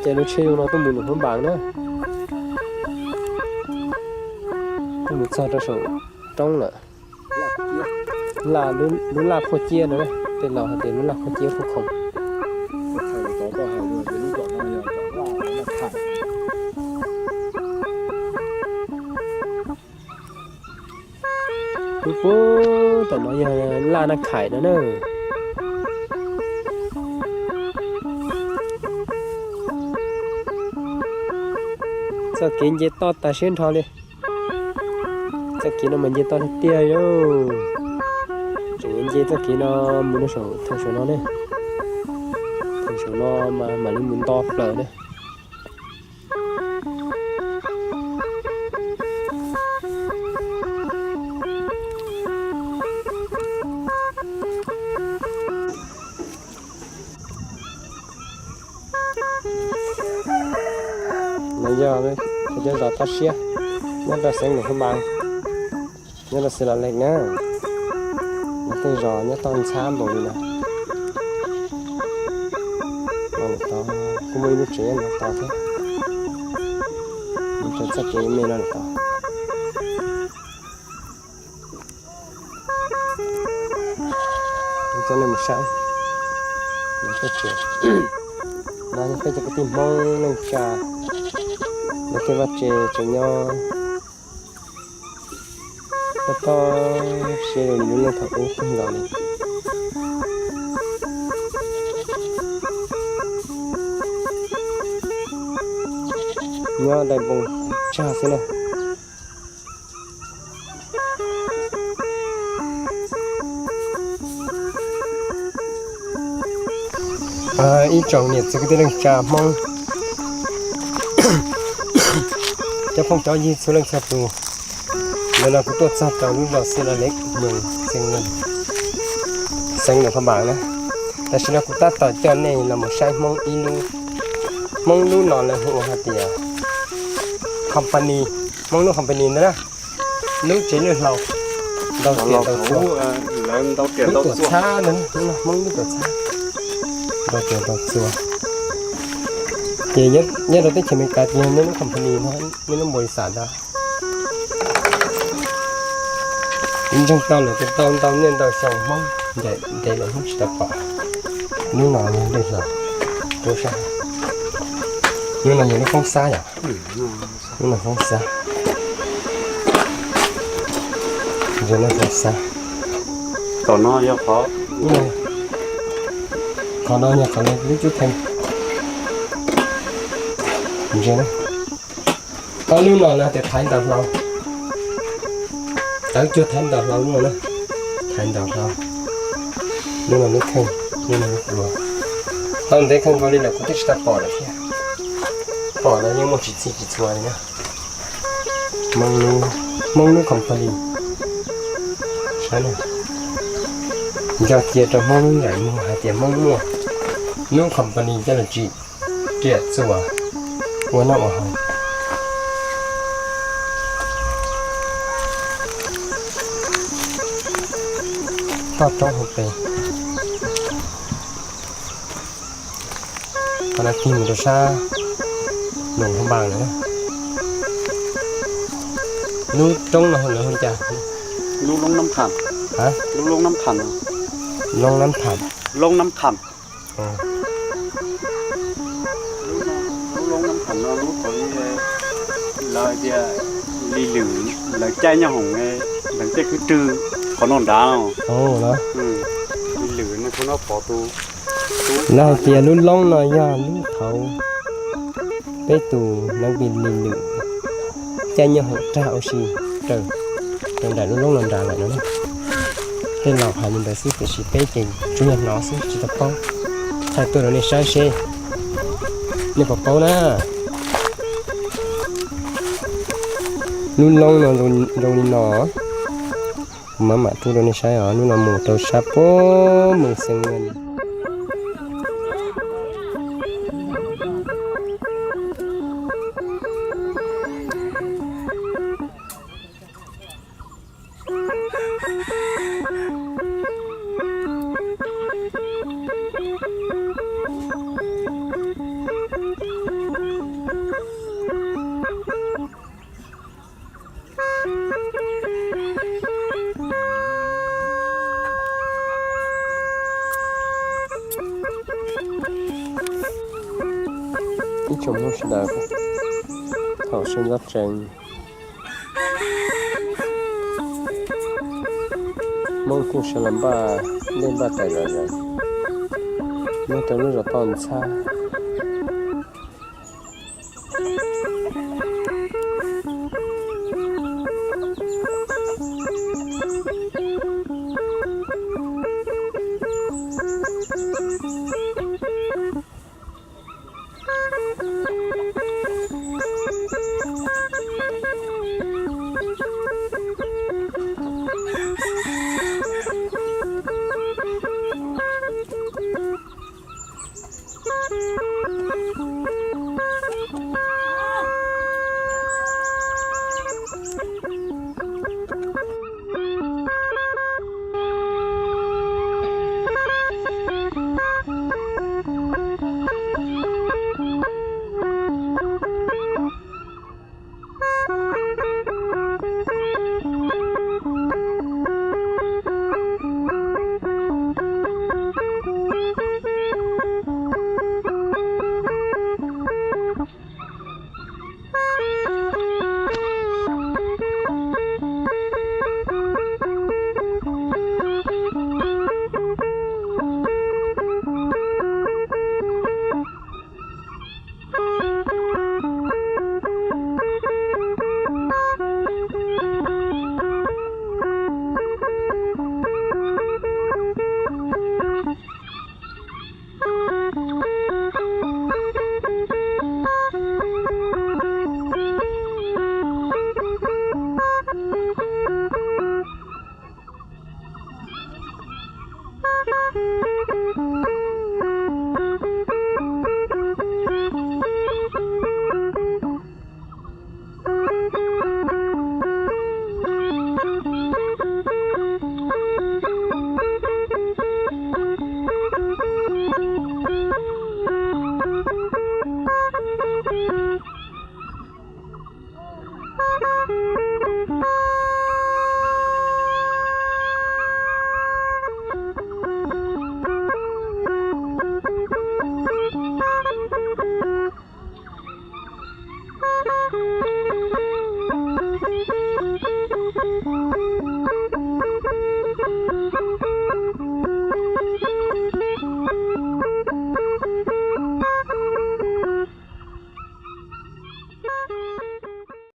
Ces lub tsheb zoo no tuaj mus Num Hmoob Npas na, tuaj mus txog rau saum roob lawm. Laj, lub laj Phuaj Ciab no, tej laus hais tias lub laj Phuaj Ciab Phuaj Khoom. Lub puag tom no yog Laj Naj Khais no na. Txoj kev nce toj tag siab nrho li. Txoj kev no mas nce toj tiag tiag li. Tseem yuav nce txoj kev no mus rau saum, thaum saum no ne. Thaum saum no mas mam li mus nto plaws na. No yog peb cov zos toj siab nyob rau xeev Luam Phab Npas, nyob rau Xeev Los Lek na. Lawv tej zos nyob toj ntxhab npaum li no. No lawm tod kuj muaj ib lub tsev nyob no tod thiab. Lub tsev txoj kev me no lawm tod. Coj nej mus saib lawv tej tsev. No yog peb cov kwv tij Hmoob neej tsa, lawv tej vaj tsev tseem nyob toj toj siab zoo li lub neej thaum ub kawg nkaus li. Nyob dai npoo tsag xwb na. Ib tsoom niam txiv kwv tij neej tsa Hmoob, cov phooj cov ywg txhua leej txhua tus, ntawm no kuv tuaj txog rau lub zos Xeev Los Lek, moos Xeev Los Lek, xeev Luam Phab Npas na. Tam sim no kuv tab tom coj nej los mus saib Hmoob ib lub, Hmoob lub no lawv hu ua hais tias company, Hmoob lub company ntawd na. Lub tsev lwj hlau, ntau tiam ntau txua, lub tuam txhab ntawd, Hmoob lub tuam txhab, ntau tiam ntau txua. Ces nyob rau teb chaws Amelikas ces yog nej lub company no, nej lub npaus lis xas ntawd. Ntseeg tau lawm ces tau ntau niaj ntau xyoo Hmoob ncaim ntev lawm Hmoob tsis tau pom. Lub no yog lwj hlau, lub sab, lub no yog lub foob xab yom. Lub no foob xab. Ntsia lub foob xab. Tom no yog qhov, qhov no yog qhov lub cub theej. Ntsia na. Ob lub no lawv tias thaiv ntaus hlau. Tawv cuag thaiv ntaus hlau lub no na. Thaiv ntaus hlau. Lub no lub theej, lub no lub plua. Tau ntev kawg nkaus li lawm kuv twb tsis tau pom lawm thiab. Pom los yeej muaj tsis txhij tsis txhua li na. Hmoob lub, Hmoob lub company. Saib na. Nco cia rau Hmoob lub nqaim muag hais tias Hmoob muaj lub company coj los tsim riam txuas ua noj ua haus. Toj roob hauv pes. Qhov no tig mus rau sab Luam Phab Npas lawm. Lub roob no lawv hu cas? Lub Loob Nab Tham. Lub Loob Nab Tham. Loob Nab Tham. Lub Loob Nab Tham no lub qhov lawv tias Lis Lwm lawv caij nyob hoom ntawm tej kwv rwg qhov no nrad. Lis Lwm no thaum no pom tus, lawv hais tias lub loob no yog lub thaum peb tus neeg Lis Lwm caij nyob hoom rag ua si raws, raws nraim lub loob no nrad lawm no. Tej laus hais li ntawd xwb tiam sis peb ces tsuas yog hnov xwb tsis tau paub, thaij tuaj rau nej saib seb nej puas paub na. Lub loob no zoo li no, kuv mam mam rub rau nej saib os, lub no mus rau sab puag moos Xeev Las. Ib tsoom Hmoob sawv daws, thaum sawv ntxov tsees, Hmoob kuj sawv los npaj dej npaj taws zom zaws, nyob rau lub zos Toj Ntxhab.